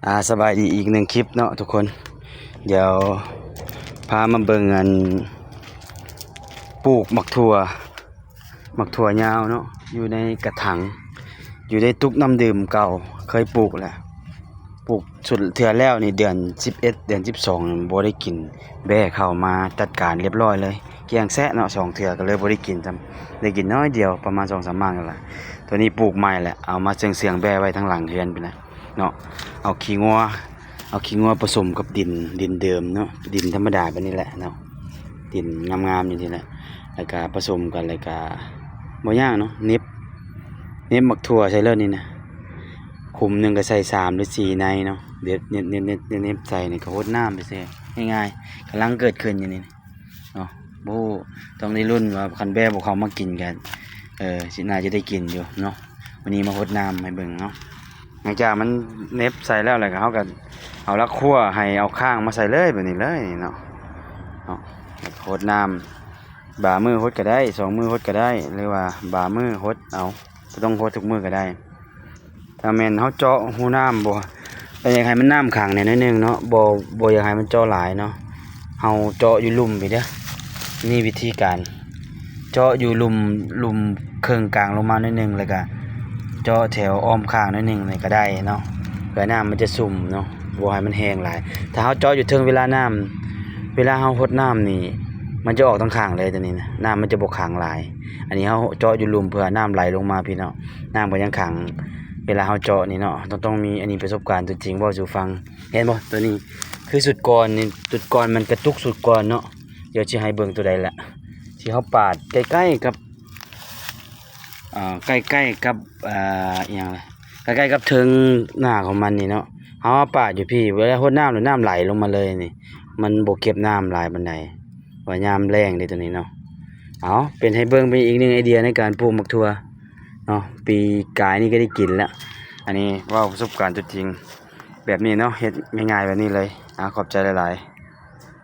ອາ ສະບາຍດີອີກໜຶ່ງຄລິບເນາະທຸກຄົນ. ດຽວພາມາເບິ່ງອັນ ປູກໝາກຖົ່ວ ໝາກຖົ່ວຍາວເນາະ ຢູ່ໃນກະຖັງ ຢູ່ໃນຕຸກນ້ຳດື່ມເກົ່າ ເຄີຍປູກແຫຼະ. ປູກສຸດເທື່ອແລ້ວນີ້ເດືອນສິບເອັດ ເດືອນສິບສອງ ບໍ່ໄດ້ກິນ ແບ້ເຂົ້າມາຈັດການລຽບຮ້ອຍເລີຍ ກ້ຽງແຊະເນາະ ສອງເທື່ອກໍເລີຍບໍ່ໄດ້ກິນຊ້ຳ ໄດ້ກິນໜ້ອຍດຽວ ປະມານສອງສາມໝາກນີ້ແຫຼະ. ໂຕນີ້ປູກໃໝ່ແຫຼະ ເອົາມາເຊື່ອງໆແບ້ໄວ້ທາງຫຼັງເຮືອນພຸ້ນນະເນາະ. ເອົາຂີ້ງົວ ເອົາຂີ້ງົວປະສົມກັບດິນ ດິນເດີມເນາະ ດິນທຳມະດາແບບນີ້ແຫຼະເນາະ ດິນງາມໆຢູ່ນີ້ແຫຼະ ແລ້ວກະປະສົມກັນ ແລ້ວກະບໍ່ຍາກເນາະ ເໜັບ ເໜັບໝາກຖົ່ວໃສ່ເລີຍນີ້ນະ. ຂຸມໜຶ່ງກໍໃສ່ສາມຫຼືສີ່ໃນເນາະ ເໜັບ ເໜັບ ເໜັບ ເໜັບ ເໜັບໃສ່ນີ້ ກໍຫົດນ້ຳໄປເຊື່ອ ງ່າຍໆ ກຳລັງເກີດຂຶ້ນຢູ່ນີ້ເນາະ. ບໍ່ຮູ້ ຕ້ອງໄດ້ລຸ້ນວ່າຄັນແບ້ບໍ່ເຂົ້າມາກິນກໍ ເອີ ຊິໜ້າຈະໄດ້ກິນຢູ່ເນາະ. ມື້ນີ້ມາຫົດນ້ຳໃຫ້ເບິ່ງເນາະ. ຫຼັງຈາກມັນເໜັບໃສ່ແລ້ວ ແລ້ວກໍເຮົາກໍເອົາລາກຂົ້ວໃຫ້ເອົາຄ້າງມາໃສ່ເລີຍ ແບບນີ້ເລີຍເນາະ ເນາະ ແລ້ວກໍຫົດນ້ຳ ບາງມື້ຫົດກໍໄດ້ ສອງມື້ຫົດກໍໄດ້ ຫຼືວ່າບາງມື້ຫົດເອົາ ບໍ່ຕ້ອງຫົດທຸກມື້ກໍໄດ້. ຖ້າແມ່ນເຮົາເຈາະຮູນ້ຳ ບໍ່ ກໍຢາກໃຫ້ມັນນ້ຳຂັງແດ່ໜ້ອຍໜຶ່ງເນາະ ບໍ່ ບໍ່ຢາກໃຫ້ມັນເຈາະຫຼາຍເນາະ. ເຮົາເຈາະຢູ່ລຸ່ມພີ້ເດີ ນີ້ວິທີການ ເຈາະຢູ່ລຸ່ມ ລຸ່ມເຄິ່ງກາງລົງມາໜ້ອຍໜຶ່ງ ແລ້ວກະເຈາະແຖວອ້ອມຂ້າງໜ້ອຍໜຶ່ງນີ້ກໍໄດ້ເນາະ ເພື່ອນ້ຳມັນຈະຊຸ່ມເນາະ ບໍ່ໃຫ້ມັນແຫ້ງຫຼາຍ. ຖ້າເຮົາເຈາະຢູ່ເທິງ ເວລານ້ຳ ເວລາເຮົາຫົດນ້ຳນີ້ ມັນຈະອອກທາງຂ້າງເລີຍ ໂຕນີ້ນະ ນ້ຳມັນຈະບໍ່ຂັງຫຼາຍ. ອັນນີ້ເຮົາເຈາະຢູ່ລຸ່ມເພື່ອນ້ຳໄຫຼລົງມາພີ້ເນາະ ນ້ຳກໍຍັງຂັງ ເວລາເຮົາເຈາະນີ້ເນາະ. ຕ້ອງ ຕ້ອງມີ ອັນນີ້ປະສົບການຕົວຈິງ ເວົ້າສູ່ຟັງ ເຫັນບໍ່ ໂຕນີ້ຄືຊຸດກ່ອນນີ້ ຊຸດກ່ອນມັນກະຕຸກຊຸດກ່ອນເນາະ. ດຽວຊິໃຫ້ເບິ່ງໂຕໃດລະ ທີ່ເຮົາປາດໃກ້ໆກັບ ອ່າ ໃກ້ໆກັບ ອ່າ ອີ່ຫຍັງລະ ໃກ້ໆກັບເທິງໜ້າຂອງມັນນີ້ເນາະ ເຮົາມາປາດຢູ່ພີ້ ເວລາຫົດນ້ຳແລ້ວນ້ຳໄຫຼລົງມາເລີຍນີ້ ມັນບໍ່ເກັບນ້ຳຫຼາຍປານໃດ ວ່າຍາມແລ້ງເດ້ໂຕນີ້ເນາະ. ເອົາ ເປັນໃຫ້ເບິ່ງ ເປັນອີກໜຶ່ງໄອເດຍໃນການປູກໝາກຖົ່ວເນາະ ປີກາຍນີ້ກໍໄດ້ກິນແລ້ວ. ອັນນີ້ເວົ້າປະສົບການຕົວຈິງແບບນີ້ເນາະ ເຮັດງ່າຍໆແບບນີ້ເລີຍ. ອາ ຂອບໃຈຫຼາຍໆ.